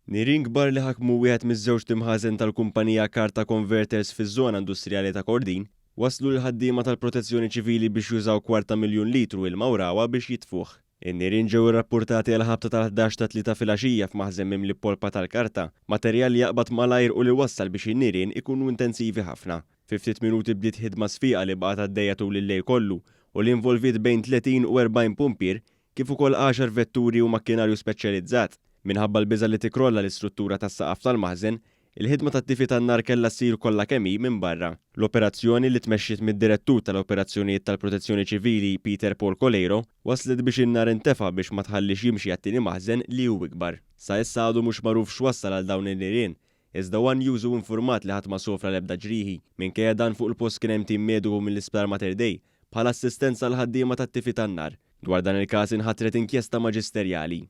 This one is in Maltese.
Nirien kbar li ħakmu wieħed miż-żewġt imħażen tal-kumpanija Karta Converters fiż-żona industrijali ta' Kordin wasslu lill-ħaddiema tal-Protezzjoni Ċivili biex jużaw kwarta miljun litru ilma u ragħwa biex jitfuh. In-nirien ġew irrappurtati għall-ħabta tal-11 tat-Tlieta filgħaxija f'maħżen mimli b'polpa tal-karta, materjal li jaqbad malajr u li wassal biex in-nirien ikunu intensivi ħafna. Fi ftit minuti bdiet ħidma sfiqa li baqgħet għaddejja tul il-lejl kollu u li involviet bejn 30 u 40 pumpier kif ukoll għaxar vetturi u makkinarju speċjalizzat. Minħabba l-biża' li tikkrolla l-istruttura tas-saqaf tal-maħżen, il-ħidma tat-tifi tan-nar kellha ssir kollha kemm hi minn barra. L-operazzjoni, li tmexxiet mid-Direttur tal-Operazzjonijiet tal-Protezzjoni Ċivili, Peter Paul Coleiro, wasslet biex in-nar intefa' biex ma tħalliex jimxi għat-tieni maħżen li hu ikbar. Sa issa għadu mhux magħruf x'wassal għal dawn in-nirien, iżda one News hu infurmat li ħadd ma sofra l-ebda ġrieħi. Minkejja dan fuq il-post kien hemm tim mediku mill-Isptar Mater Dei bħala assistenza għall-ħaddiema tat-tifi tan-nar. Dwar dan il-każ inħatret inkjesta maġisterjali.